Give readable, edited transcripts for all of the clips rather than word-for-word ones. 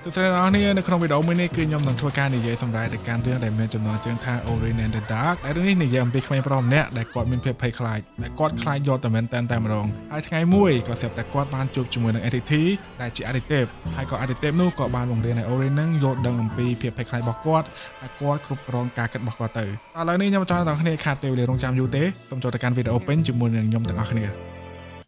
សួស្តីអ្នកទាំងអស់គ្នានៅក្នុងវីដេអូមួយនេះគឺខ្ញុំនឹងធ្វើការនិយាយសម្រាប់ទៅកាន់រឿងដែលមានចំណងជើងថា Orien and the Dark ដែលរឿងនេះនិយាយអំពីក្មេងប្រុសម្នាក់ដែលគាត់មានភាពភ័យខ្លាចដែលគាត់ខ្លាចយកតែមែនតែនតែម្ដងហើយថ្ងៃមួយក៏ស្រាប់តែគាត់បានជួបជាមួយនឹង entity ដែលជាអាទិទេពហើយក៏អាទិទេពនោះក៏បានបង្រៀនឲ្យ Orien នឹងយល់ដឹងអំពីភាពភ័យខ្លាចរបស់គាត់ហើយគាត់គ្រប់គ្រងការគិតរបស់គាត់ទៅឥឡូវនេះខ្ញុំចង់ឲ្យអ្នកទាំងអស់គ្នាខាតពេលវេលារងចាំយូរទេសូមចូលទៅកាន់វីដេអូពេញជាមួយនឹងខ្ញុំទាំងអស់គ្នា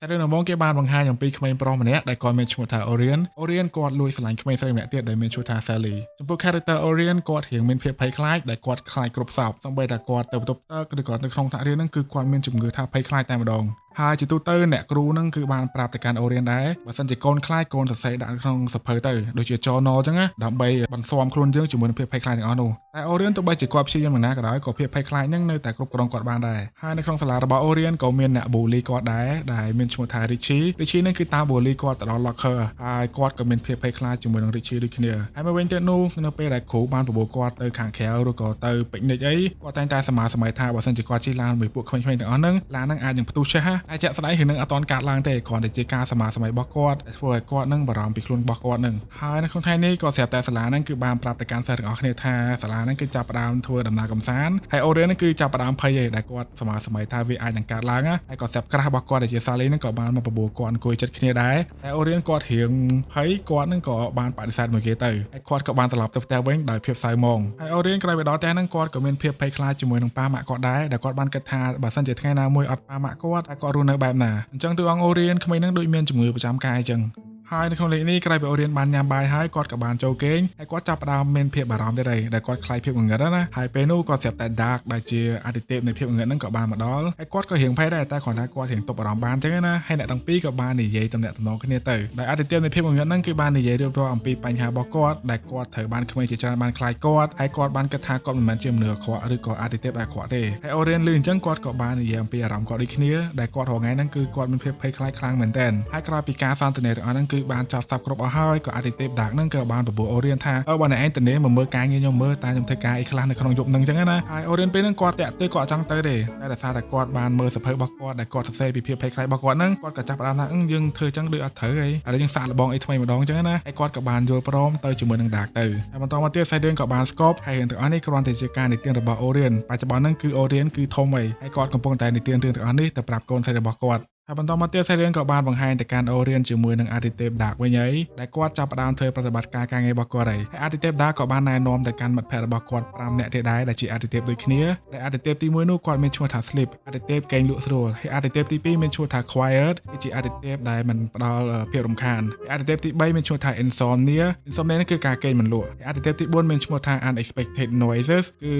តែរឿងដំបូងគេបានបង្ហាញអំពីក្មេងប្រុសម្នាក់ដែលគាត់មានឈ្មោះថា Orien។ Orien គាត់លួចស្រឡាញ់ក្មេងស្រីម្នាក់ទៀតដែលមានឈ្មោះថា Sally។ ចំពោះ character Orien គាត់រៀងមានភាពភ័យខ្លាចដែលគាត់ខ្លាចគ្រប់សពសូម្បីតែគាត់ទៅបន្ទប់ទឹកឬក៏នៅក្នុងថ្នាក់រៀនហ្នឹងគឺគាត់មានជំងឺថាភ័យខ្លាចតែម្ដងហើយជាទូទៅអ្នកគ្រូហ្នឹងគឺបានប្រាប់ទៅកាន់ Orien ដែរបើសិនជាកូនខ្លាចកូនសរសេរដាក់ក្នុងសៀវភៅទៅដូចជា journal អញ្ចឹងណាដើម្បីបន្ស៊ាំខ្លួនយើងជាមួយនឹងភាពភ័យខ្លាចទាំងអស់នោះតែ Orien ទោះបីជាគាត់ព្យាយាមយ៉ាងណាក៏ដោយក៏ភាពភ័យខ្លាចហ្នឹងនៅតែគ្រប់គ្រងគាត់បានដែរហើយនៅក្នុងសាលារបស់ Orien ក៏មានអ្នក bully គាត់ដែរដែលមានឈ្មោះថា Richie។ Richie ហ្នឹងគឺតាម bully គាត់ទៅដល់ locker ហើយគាត់ក៏មានភាពភ័យខ្លាចជាមួយនឹង Richie ដូចគ្នាហើយមកវិញទៀតនោះនៅពេលដែលគ្រូបានបបួលគាត់ទៅខាងក្រៅឬក៏ទៅ picnic អីគាត់តែងតែសមាសម័យថាបើសិនជាគាត់ជិះឡានមួយពួកក្មេងៗទាំងអស់ហ្នឹងឡានហ្នឹងអាចនឹងផ្ទុះឆេះតែជាក់ស្ដែងរឿងហ្នឹងអត់ទាន់កើតឡើងទេគ្រាន់តែជាការសមាសម័យរបស់គាត់ដែលធ្វើឲ្យគាត់ហ្នឹងបារម្ភពីខ្លួនរបស់គាត់ហ្នឹងហើយនៅក្នុងថ្ងៃនេះក៏ស្រាប់តែសាលាហ្នឹងគឺបានប្រាប់ទៅកាន់សិស្សទាំងអស់គ្នាថាសាលាហ្នឹងគឺចាប់ផ្ដើមធ្វើដំណើរកម្សាន្តហើយ Orien ហ្នឹងគឺចាប់ផ្ដើមភ័យឯងដែលគាត់សមាសម័យថាវាអាចនឹងកើតឡើងហើយក៏ស្រាប់ crush របស់គាត់ដែលជា Sally ហ្នឹងក៏បានមកបបួលគាត់អង្គុយចិត្តគ្នាដែរតែ Orien គាត់រៀងភ័យគាត់ហ្នឹងក៏បានបដិសេធមួយគេទៅហើយគាត់ក៏បានត្រឡប់ទៅផ្ទះវិញដោយភាពសៅហ្មងហើយ Orien ក្រោយទៅដល់ផ្ទះហ្នឹងគាត់ក៏មានភាពភ័យខ្លាចជាមួយនឹងប៉ាម៉ាក់គាត់ដែរដែលគាត់បានគិតថាបើសិនជាថ្ងៃណាមួយអត់ប៉ាម៉ាក់គាត់តែគាត់រស់នៅបែបណាអញ្ចឹងតួអង្គ Orien ក្មេងហ្នឹងដូចមានជំងឺប្រចាំកាយអញ្ចឹងហើយនៅក្នុងលេខនេះក្រោយពី Orien បានញ៉ាំបាយហើយគាត់ក៏បានចូលគេងហើយគាត់ចាប់ផ្ដើមមានភាពបារម្ភទៀតហើយដែលគាត់ខ្លាចភាពងងឹតណាហើយពេលនោះគាត់ស្រាប់តែ Dark ដែលជាអាទិទេពនៃភាពងងឹតហ្នឹងក៏បានមកដល់ហើយគាត់ក៏រៀងភ័យដែរតែគ្រាន់តែគាត់រៀងទប់អារម្មណ៍បានអញ្ចឹងណាហើយអ្នកទាំងពីរក៏បាននិយាយតំណាក់តំណងគ្នាទៅដែលអាទិទេពនៃភាពងងឹតហ្នឹងគឺបាននិយាយរៀបរាប់អំពីបញ្ហារបស់គាត់ដែលគាត់ត្រូវបានក្មេងជាច្រើនបានខ្លាចគាត់ហើយគាត់បានគិតថាគាត់មិនមែនជាមនុស្សអាក្រក់ឬក៏អាទិទេពអាក្រក់ទេហើយ Orien ឮអញ្ចឹងគាត់ក៏បាននិយាយអំពីអារម្មណ៍គាត់ដូចគ្នាដែលគាត់រាល់ថ្ងៃហ្នឹងគឺគាត់មានភាពភ័យខ្លាចខ្លាំងមែនទែនហើយក្រោយពីការសន្ទនាទាំងអស់ហ្នឹងគឺបានចប់សព្វគ្រប់អស់ហើយក៏អាទិទេព Dark ហ្នឹងក៏បានបបួល Orien ថាអឺបើអ្នកឯងទៅនេះមកមើលការងារខ្ញុំមើលតើខ្ញុំធ្វើការអីខ្លះនៅក្នុងយប់ហ្នឹងអញ្ចឹងណាហើយ Orien ពេលហ្នឹងគាត់តាក់ទើគាត់អត់ចង់ទៅទេតែដោយសារតែគាត់បានមើលសៀវភៅរបស់គាត់ដែលគាត់សរសេរពីភាពភ័យខ្លាចរបស់គាត់ហ្នឹងគាត់ក៏ចាប់ផ្ដើមថាយើងធ្វើអញ្ចឹងដូចអត់ត្រូវអីឥឡូវយើងសាកល្បងអីថ្មីម្ដងអញ្ចឹងណាហើយគាត់ក៏បានយល់ព្រមទៅជាមួយនឹង Dark ទៅហើយបន្តមកទៀតសាច់រឿងក៏បានស្កប់ហើយរឿងទាំងអស់នេះគ្រាន់តែជាការនិទានរបស់ Orien បច្ចុប្បន្នហ្នឹងគឺ Orien គឺធំហើយហើយគាត់កំពុងតែនិទានរឿងទាំងអស់នេះទៅប្រាប់កូនស្រីរបស់គាត់ហើយបន្តមកទៀតសាច់រឿងក៏បានបង្ហាញទៅកាន់ Orien ជាមួយនឹងអាទិទេព Dark វិញហើយដែលគាត់ចាប់ផ្ដើមធ្វើប្រតិបត្តិការការងាររបស់គាត់ហើយហើយអាទិទេព Dark ក៏បានណែនាំទៅកាន់មិត្តភ័ក្តិរបស់គាត់5នាក់ទៀតដែរដែលជាអាទិទេពដូចគ្នាដែលអាទិទេពទី1នោះគាត់មានឈ្មោះថា Sleep អាទិទេពគេងលក់ស្រួលហើយអាទិទេពទី2មានឈ្មោះថា Quiet គឺជាអាទិទេពដែលមិនផ្ដល់ភាពរំខានហើយអាទិទេពទី3មានឈ្មោះថា Insomnia។ Insomnia នេះគឺការគេងមិនលក់ហើយអាទិទេពទី4មានឈ្មោះថា Unexpected Noises គឺ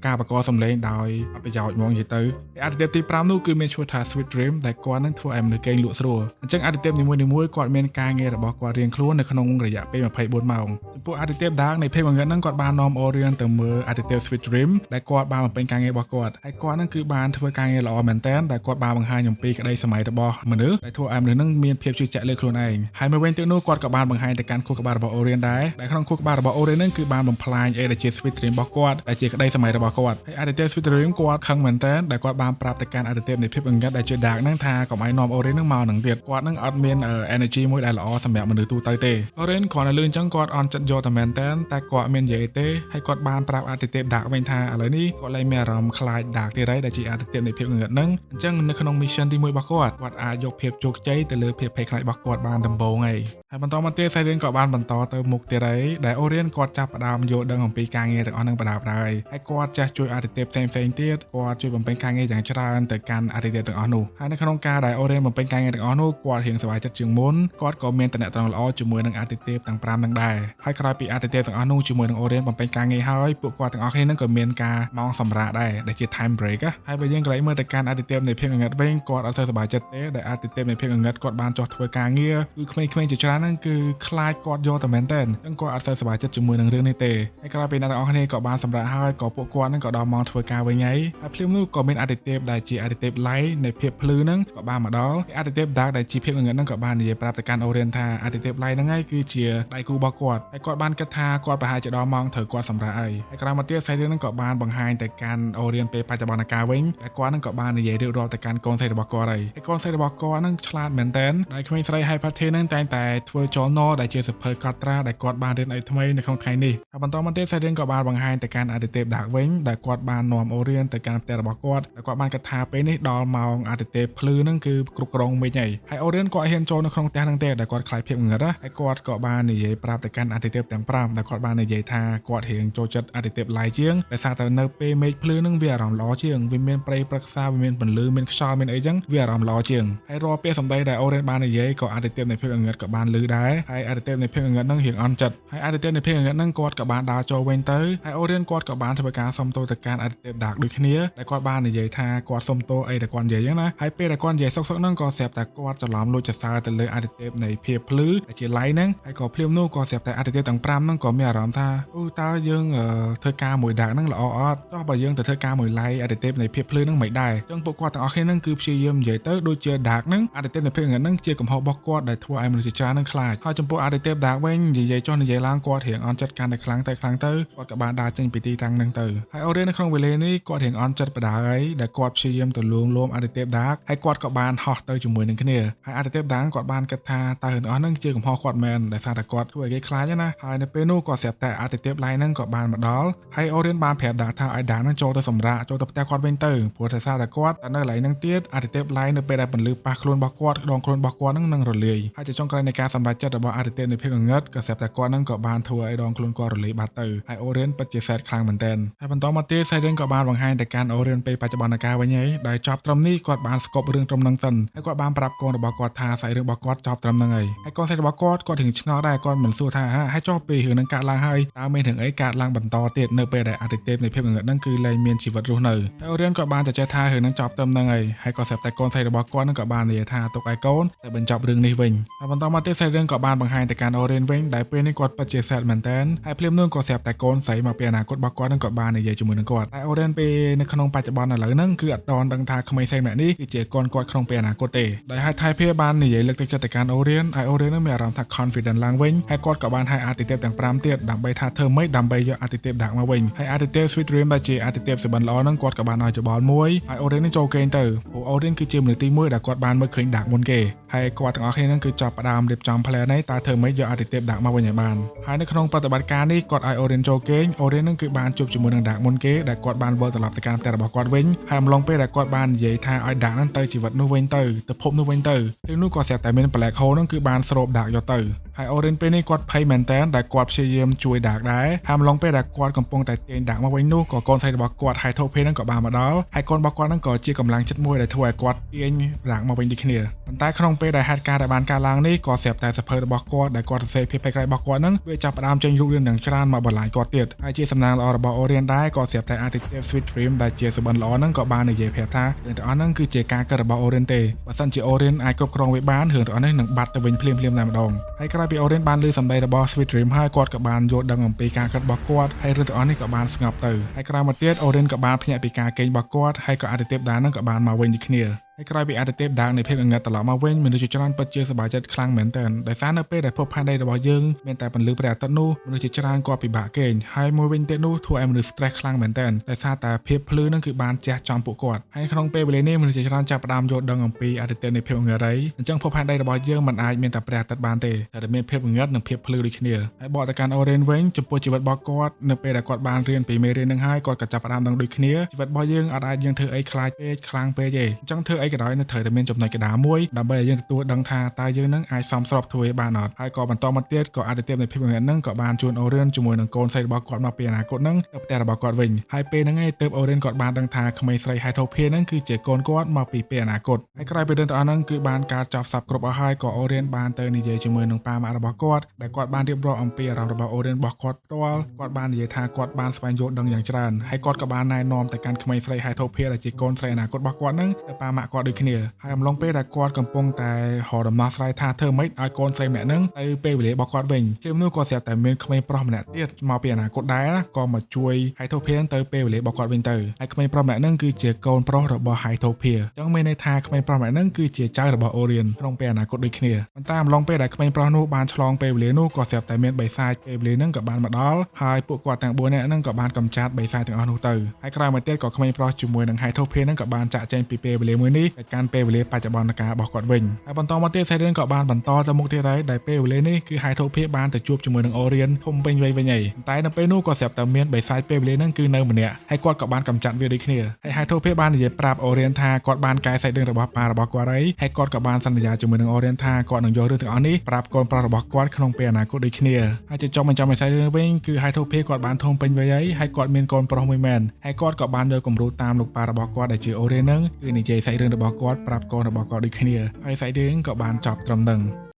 ការបង្កសំឡេងដោយអត់ប្រយោជន៍ហ្មងនិយាយទៅហើយអាទិទេពទី5នោះគឺមានឈ្មោះថា Sweet Dream ដែលគាត់នឹងធ្វើឲ្យមនុស្សគេងលក់ស្រួលអញ្ចឹងអាទិទេពនីមួយៗគាត់មានការងាររបស់គាត់រៀងខ្លួននៅក្នុងរយៈពេល24ម៉ោងចំពោះអាទិទេព Dark នៃភាពងងឹតហ្នឹងគាត់បាននាំ Orien ទៅមើលអាទិទេព Sweet Dream ដែលគាត់បានបំពេញការងាររបស់គាត់ហើយគាត់ហ្នឹងគឺបានធ្វើការងារល្អមែនទែនដែលគាត់បានបង្ហាញអំពីក្តីស្រមៃរបស់មនុស្សដែលធ្វើឲ្យមនុស្សហ្នឹងមានភាពជឿជាក់លើខ្លួនឯងហើយមួយវិញទៀតនោះគាត់ក៏បានបង្ហាញទៅកាន់ខួរក្បាលរបស់ Orien ដែរដែលក្នុងខួរក្បាលរបស់ Orien ហ្នឹងគឺបានបំផ្លាញអីដែលជា Sweet Dream របស់គាត់ដែលជាក្តីស្រមៃរបស់គាត់ហើយអាទិទេព Sweet Dream គាត់ខឹងមែនទែនដែលគាត់បានប្រាប់ទៅកាន់អាទិទេពនៃភាពងងឹតដែលជា Dark ហ្នឹងថាកុំឲ្យនាំ Orien ហ្នឹងមកនឹងទៀតគាត់ហ្នឹងអត់មាន energy មួយដែលល្អសម្រាប់មនុស្សទូទៅទេ Orien គ្រាន់តែលឺអញ្ចឹងគាត់អន់ចិត្តយកតែមែនតើតែគាត់មាននិយាយទេហើយគាត់បានប្រាប់អាទិទេព Dark វិញថាឥឡូវនេះគាត់លែងមានអារម្មណ៍ខ្លាច Dark ទៀតហើយដែលជាអាទិទេពនៃភាពងងឹតហ្នឹងអញ្ចឹងនៅក្នុង mission ទី1របស់គាត់គាត់អាចយកភាពជោគជ័យទៅលើភាពភ័យខ្លាចរបស់គាត់បានដំបូងហើយហើយបន្តមកទៀតសាច់រឿងក៏បានបន្តទៅមុខទៀតហើយដែល Orien គាត់ចាប់ផ្ដើមយល់ដឹងអំពីការងារទាំងអស់ហ្នឹងបដាបដាហើយហើយគាត់ចេះជួយអាទិទេពផ្សេងផ្សេងទៀតគាត់ជួយបំពេញការងារយ៉ាងច្រើនទៅកាន់អាទិទេពទាំងអស់នោះហើយនៅក្នុងការដែល Orien បំពេញការងារទាំងអស់នោះគាត់រៀងសប្បាយចិត្តជាងមុនគាត់ក៏មានតំណែងល្អជាមួយនឹងអាទិទេពទាំង5នឹងដែរហើយក្រោយពីអាទិទេពទាំងអស់នោះជាមួយនឹង Orien បំពេញការងារហើយពួកគាត់ទាំងអស់គ្នានឹងក៏មានការម៉ោងសម្រាកដែរដែលជា time break ហើយបើយើងកន្លែងមើលទៅកាន់អាទិទេពនៃភាពងងឹតវិញគាត់អត់សូវសប្បាយចិត្តទេដែលអាទិទេពនៃភាពងងឹតគាត់បានចុះធ្វើការងារគឺក្មេងៗជាច្រើនហ្នឹងគឺខ្លាចគាត់យកតែមែនតើអញ្ចឹងគាត់អត់សូវសប្បាយចិត្តជាមួយនឹងរឿងនេះទេហើយក្រោយពីអ្នកទាំងអស់គ្នាក៏បានសម្រាកហើយក៏ពួកគាត់ហ្នឹងក៏ដល់ម៉ោងធ្វើការវិញហើយហើយភ្លាមនោះក៏មានអាទិទេពដែលជាអាទិទេព light នៃភាពភ្លឺហ្នឹងក៏បានមកដល់ហើយអាទិទេព dark ដែលជាភាពងងឹតហ្នឹងក៏បាននិយាយប្រាប់ទៅកាន់ Orien ថាអាទិទេព light ហ្នឹងហើយគឺជាដៃគូរបស់គាត់ហើយគាត់បានគិតថាគាត់ប្រហែលជាដល់ម៉ោងត្រូវគាត់សម្រាកហើយហើយក្រោយមកទៀតសាច់រឿងហ្នឹងក៏បានបង្ហាញទៅកាន់ Orien ពេលបច្ចុប្បន្នកាលវិញដែលគាត់ហ្នឹងក៏បាននិយាយរៀបរាប់ទៅកាន់កូនស្រីរបស់គាត់ហើយហើយកូនស្រីរបស់គាត់ហ្នឹងឆ្លាតមែនតើដោយក្មេងស្រី Hypatia ហ្នឹងតែងតែធ្វើ ធ្វើ journal ដែលជាសៀវភៅកត់ត្រាដែលគាត់បានរៀនអីថ្មីនៅក្នុងថ្ងៃនេះហើយបន្តមកទៀតសាច់រឿងក៏បានបង្ហាញទៅកាន់អាទិទេព Dark វិញដែលគាត់បាននាំអូរៀនទៅកាន់ផ្ទះរបស់គាត់ដែលគាត់បានគិតថាពេលនេះដល់ម៉ោងអាទិទេពភ្លឺហ្នឹងគឺគ្រប់គ្រងមេឃហើយហើយអូរៀនគាត់ហ៊ានចូលនៅក្នុងផ្ទះហ្នឹងទេដែលគាត់ខ្លាចភាពងងឹតណាហើយគាត់ក៏បាននិយាយប្រាប់ទៅកាន់អាទិទេពទាំង5ដែលគាត់បាននិយាយថាគាត់រៀងចូលចិត្តអាទិទេព Light ជាងដោយសារតែនៅពេលមេឃភ្លឺហ្នឹងវាអារម្មណ៍ល្អជាងវាមានព្រៃព្រឹក្សាវាមានពន្លឺមានខ្យល់មានអីចឹងវាអារម្មណ៍ល្អជាងហើយរាល់ពាក្យសម្ដីដែលអូរៀនបាននិយាយក៏អាទិទេពនៃភាពងងឹតក៏បានឮដែរហើយអាទិទេពនៃភាពងងឹតហ្នឹងរៀងអន់ចិត្តហើយអាទិទេពនៃភាពងងឹតហ្នឹងគាត់ក៏បានដើរចូលវិញទៅហើយអូរៀនគាត់ក៏បានធ្វើការសុំទោសទៅកាន់អាទិទេព Dark ដូចគ្នាដែលគាត់បាននិយាយថាគាត់សុំទោសអីដែលគាត់និយាយចឹងណាហើយពេលដែលគាត់និយាយសុកសុកហ្នឹងក៏ស្រាប់តែគាត់ច្រឡំលួចសរសើរទៅលើអាទិទេពនៃភាពភ្លឺដែលជា Light ហ្នឹងហើយក៏ភ្លាមនោះក៏ស្រាប់តែអាទិទេពទាំង5ហ្នឹងក៏មានអារម្មណ៍ថាអូតើយើងធ្វើការមួយ Dark ហ្នឹងល្អអត់ចុះបើយើងទៅធ្វើការមួយ Light អាទិទេពនៃភាពភ្លឺហ្នឹងមិនដែរចឹងពួកគាត់ទាំងអស់គ្នាហ្នឹងគឺព្យាយាមនិយាយទៅដូចជា Dark ហ្នឹងអាទិទេពនៃភាពងងឹតហ្នឹងជាកំហុសរបស់គាត់ដែលធ្វើឲ្យមនុស្សជាច្រើនហ្នឹងខ្លាចហើយចំពោះអាទិទេព Dark វិញនិយាយចុះនិយាយឡើងគាត់រៀងអន់ចិត្តកាន់តែខ្លាំងទៅខ្លាំងទៅគាត់ក៏បានដើរចេញពីទីតាំងហ្នឹងទៅហើយអូរៀននៅក្នុងវេលានេះគាត់រៀងអន់ចិត្តបដាហើយដែលគាត់ព្យាយាមទៅលួងលោមអាទិទេព Dark ហើយគាត់ក៏បានហោះទៅជាមួយនឹងគ្នាហើយអាទិទេព Dark គាត់បានគិតថាតើរឿងអស់ហ្នឹងជាកំហុសគាត់មែនដោយសារតែគាត់ធ្វើឲ្យគេខ្លាចណាហើយនៅពេលនោះក៏ស្រាប់តែអាទិទេព Light ហ្នឹងក៏បានមកដល់ហើយអូរៀនបានប្រាប់ Dark ថាឲ្យ Dark ហ្នឹងចូលទៅសម្រាកចូលទៅផ្ទះគាត់វិញទៅព្រោះតែសារតែគាត់តែនៅកន្លែងហ្នឹងទៀតអាទិទេព Light នៅពេលដែលពន្លឺប៉ះខ្លួនរបស់គាត់ដងខ្លួនរបស់គាត់ហ្នឹងនឹងរលាយហើយជាចុងក្រោយនៃការសម្រេចចិត្តរបស់អាទិទេពនៃភាពងងឹតក៏ស្រាប់តែគាត់ហ្នឹងក៏បានធ្វើឲ្យដងខ្លួនគាត់រលាយបាត់ទៅហើយអូរៀនពិតជា sad ខ្លាំងមែនទែនហើយបន្តមកទៀតសាច់រឿងក៏បានបង្ហាញទៅកាន់អូរៀនពេលបច្ចុប្បន្នកាលវិញហើយដែលចប់ត្រឹមនេះគាត់បានស្កប់រឿងត្រឹមហ្នឹងសិនហើយគាត់បានប្រាប់កូនរបស់គាត់ថាសាច់រឿងរបស់គាត់ចប់ត្រឹមហ្នឹងហើយហើយកូនស្រីរបស់គាត់គាត់ถึงឆ្ងល់ដែរគាត់មិនសួរថាហើយចុះពេលរឿងហ្នឹងកើតឡើងហើយតើមានរឿងអីកើតឡើងបន្តទៀតនៅពេលដែលអាទិទេពនៃភាពងងឹតហ្នឹងគឺលែងមានជីវិតរស់នៅហើយអូរៀនក៏បានតែចេះថារឿងហ្នឹងចប់ត្រឹមហ្នឹងហើយហើយក៏ស្រាប់តែកូនស្រីរបស់គាត់ហ្នឹងក៏បាននិយាយថាទុកឲ្យកូនតែបញ្ចប់រឿងនេះវិញហើយបន្តមកទៀតសាច់រឿងក៏បានបង្ហាញទៅកាន់អូរៀនវិញដែលពេលនេះគាត់ពិតជា sad មែនតើហើយភ្លាមនោះក៏ស្រាប់តែកូនស្រីមកពីអនាគតរបស់គាត់ហ្នឹងក៏បាននិយាយជាមួយនឹងគាត់តែអូរៀនពេលនៅក្នុងបច្ចុប្បន្នឥឡូវហ្នឹងគឺអត់ទាន់ដឹងថាក្មេងស្រីម្នាក់នេះគឺជាកូនគាត់ក្នុងពេលអនាគតទេដោយហេតុថៃភាបាននិយាយលើកទឹកចិត្តទៅកាន់អូរៀនហើយអូរៀននឹងមានអារម្មណ៍ថា confident ឡើងវិញហើយគាត់ក៏បានហៅអាទិទេពទាំង5ទៀតដើម្បីថាធ្វើម៉េចដើម្បីយកអាទិទេព Dark មកវិញហើយអាទិទេព Sweet Dream ដែលជាអាទិទេពសុបិនល្អហ្នឹងគាត់ក៏បានឲ្យយោបល់មួយហើយអូរៀននឹងចូលគេងទៅព្រោះអូរៀនគឺជាមនុស្សទី1ដែលគាត់បានមើលឃើញ Dark មុនគេហើយគាត់ទាំងអស់គ្នាហ្នឹងគឺចាប់ផ្ដើមរៀបចំ plan នេះតើធ្វើម៉េចយកអាទិទេព Dark មកវិញឲ្យបានហើយនៅក្នុងប្រតិបត្តិការនេះគាត់ឲ្យអូរៀនចូលគេងអូរៀនហ្នឹងគឺបានជួបជាមួយនឹង Dark មុនគេដែលគាត់បានវិលត្រឡប់ទៅកាន់ផ្ទះរបស់គាត់វិញហើយអំឡុងពេលដែលគាត់បាននិយាយថាឲ្យ Dark ហ្នឹងទៅជីវិតនោះវិញទៅទៅភពនោះវិញទៅពេលនោះក៏ស្រាប់តែមាន Black Hole ហ្នឹងគឺបានស្រូប Dark យកទៅហើយអូរិនពេលនេះគាត់ភ័យមែនតើដែលគាត់ព្យាយាមជួយ Dark ដែរហើយអំឡុងពេលដែលគាត់កំពុងតែទាញ Dark មកវិញនោះក៏កូនស្រីរបស់គាត់ហៃថូភេហ្នឹងក៏បានមកដល់ហើយកូនរបស់គាត់ហ្នឹងក៏ជាកម្លាំងចិត្តមួយដែលធ្វើឲ្យគាត់ទាញ Dark មកវិញដូចគ្នាប៉ុន្តែក្នុងពេលដែលហេតុការណ៍ដែលបានកើតឡើងនេះក៏ស្រាប់តែសៀវភៅរបស់គាត់ដែលគាត់សរសេរភាពភ័យខ្លាចរបស់គាត់ហ្នឹងវាចាប់ផ្ដើមចេញរូបរាងយ៉ាងច្រើនមកបន្លាយគាត់ទៀតហើយជាសំណាងល្អរបស់អូរៀនដែរក៏ស្រាប់តែអាទិទេព Sweet Dream ដែលជាសុបិនល្អហ្នឹងក៏បាននិយាយប្រាប់ថារឿងទាំងអស់ហ្នឹងគឺជាការគិតរបស់អូរៀនទេបើសិនជាអូរៀនអាចគ្រប់គ្រងវាបានរឿងទាំងអស់នេះនឹងបាត់ទៅវិញភ្លាមៗតែម្ដងហើយក្រោយពីអូរៀនបានឮសម្ដីរបស់ Sweet Dream ហើយគាត់ក៏បានយល់ដឹងអំពីការគិតរបស់គាត់ហើយរឿងទាំងអស់នេះក៏បានស្ងប់ទៅហើយក្រោយមកទៀតអូរៀនក៏បានភ្ញាក់ពីការគេងរបស់គាត់ហើយក៏អាទិទេព Dark ហ្នឹងក៏បានមកវិញដូចគ្នាហើយក្រោយពីអាទិទេព Dark នៃភាពងងឹតត្រឡប់មកវិញមនុស្សជាច្រើនពិតជាសប្បាយចិត្តខ្លាំងមែនទែនដោយសារនៅពេលដែលភពផែនដីរបស់យើងមានតែពន្លឺព្រះអាទិត្យនោះមនុស្សជាច្រើនគាត់ពិបាកគេងហើយមួយវិញទៀតនោះធ្វើឲ្យមនុស្ស stress ខ្លាំងមែនទែនដោយសារតែភាពភ្លឺនឹងគឺបានជះចំពួកគាត់ហើយក្នុងពេលវេលានេះមនុស្សជាច្រើនចាប់ផ្ដើមយល់ដឹងអំពីអាទិទេពនៃភាពងងឹតហើយអញ្ចឹងភពផែនដីរបស់យើងមិនអាចមានតែព្រះអាទិត្យបានទេតែមានភាពងងឹតនិងភាពភ្លឺដូចគ្នាហើយបកទៅកាន់អូរ៉េនវិញចំពោះជីវិតរបស់គាត់នៅពេលដែលគាត់បានរៀនពីមេរៀននឹងហើយគាត់ក៏ចាប់ផ្ដើមដឹងដូចគ្នាជីវិតរបស់យើងអត់អាចយើងធ្វើអីខ្លាចពេកខ្លាំងពេកទេអញ្ចឹងធ្វើអីក៏ដោយនៅត្រូវតែមានចំណុចកណ្ដាលមួយដើម្បីឲ្យយើងទទួលដឹងថាតើយើងនឹងអាចសមស្របធ្វើឲ្យបានអត់ហើយក៏បន្តមកទៀតក៏អាទិទេពនៃភាពងងឹតនឹងក៏បានជួនអូរៀនជាមួយនឹងកូនស្រីរបស់គាត់មកពីអនាគតនឹងទៅផ្ទះរបស់គាត់វិញហើយពេលហ្នឹងឯងទើបអូរៀនគាត់បានដឹងថាក្មេងស្រីហៃថូភានឹងគឺជាកូនគាត់មកពីពេលអនាគតហើយក្រោយពីរឿងទាំងអស់ហ្នឹងគឺបានការចប់សព្វគ្រប់អស់ហើយក៏អូរៀនបានទៅនិយាយជាមួយនឹងប៉ាម៉ាក់របស់គាត់ដែលគាត់បានរៀបរាប់អំពីអារម្មណ៍របស់អូរៀនរបស់គាត់ផ្ទាល់គាត់បាននិយាយថាគាត់បានស្វែងយល់ដឹងយ៉ាងច្រើនហើយគាត់ក៏បានណែនាំទៅកាន់ក្មេងស្រីហៃថូភាដែលជាកូនស្រីអនាគតរបស់គាត់ហ្នឹងទៅប៉ាម៉ាក់គាត់ដូចគ្នាហើយអំឡុងពេលដែលគាត់កំពុងតែរកដំណោះស្រាយថាធ្វើម៉េចឲ្យកូនស្រីម្នាក់ហ្នឹងទៅពេលវេលារបស់គាត់វិញភ្លាមនោះក៏ស្រាប់តែមានក្មេងប្រុសម្នាក់ទៀតមកពីអនាគតដែរក៏មកជួយហៃថូភាទៅពេលវេលារបស់គាត់វិញទៅហើយក្មេងប្រុសម្នាក់ហ្នឹងគឺជាកូនប្រុសរបស់ហៃថូភាអញ្ចឹងមានន័យថាក្មេងប្រុសម្នាក់ហ្នឹងគឺជាចៅរបស់អូរៀនក្នុងពេលអនាគតដូចគ្នាប៉ុន្តែអំឡុងពេលដែលក្មេងប្រុសនោះបានឆ្លងពេលវេលានោះក៏ស្រាប់តែមានបិសាចពេលវេលាហ្នឹងក៏បានមកដល់ហើយពួកគាត់ទាំង4នាក់ហ្នឹងក៏បានកម្ចាត់បិសាចទាំងអស់នោះទៅហើយក្រោយមកទៀតក៏ក្មេងប្រុសជាមួយនឹងហៃថូភាហ្នឹងក៏បានចាក់ចែងពីពេលវេលាមួយនេះ នេះទៅកាន់ពេលវេលាបច្ចុប្បន្នកាលរបស់គាត់វិញហើយបន្តមកទៀតសាច់រឿងក៏បានបន្តទៅមុខទៀតហើយដែលពេលវេលានេះគឺហៃថូភាបានទៅជួបជាមួយនឹងអូរៀនធំពេញវ័យវិញហើយតែនៅពេលនោះក៏ស្រាប់តែមានបិសាចពេលវេលាហ្នឹងគឺនៅម្នាក់ហើយគាត់ក៏បានកម្ចាត់វាដូចគ្នាហើយហៃថូភាបាននិយាយប្រាប់អូរៀនថាគាត់បានកែសាច់រឿងរបស់ប៉ារបស់គាត់ហើយហើយគាត់ក៏បានសន្យាជាមួយនឹងអូរៀនថាគាត់នឹងយករឿងទាំងអស់នេះប្រាប់កូនប្រុសរបស់គាត់ក្នុងពេលអនាគតដូចគ្នាហើយជាចុងបញ្ចប់នៃសាច់រឿងវិញគឺហៃថូភាគាត់បានធំពេញវ័យហើយហើយគាត់មានកូនប្រុសមួយមែនហើយគាត់ក៏បានយកគំរូតាមលោកប៉ារបស់គាត់ដែលជាអូរៀនហ្នឹងគឺនិយាយសាច់រឿងរបស់គាត់ប្រាប់កូនរបស់គាត់ដូចគ្នាហើយសាច់រឿងក៏បានចប់ត្រឹមហ្នឹង។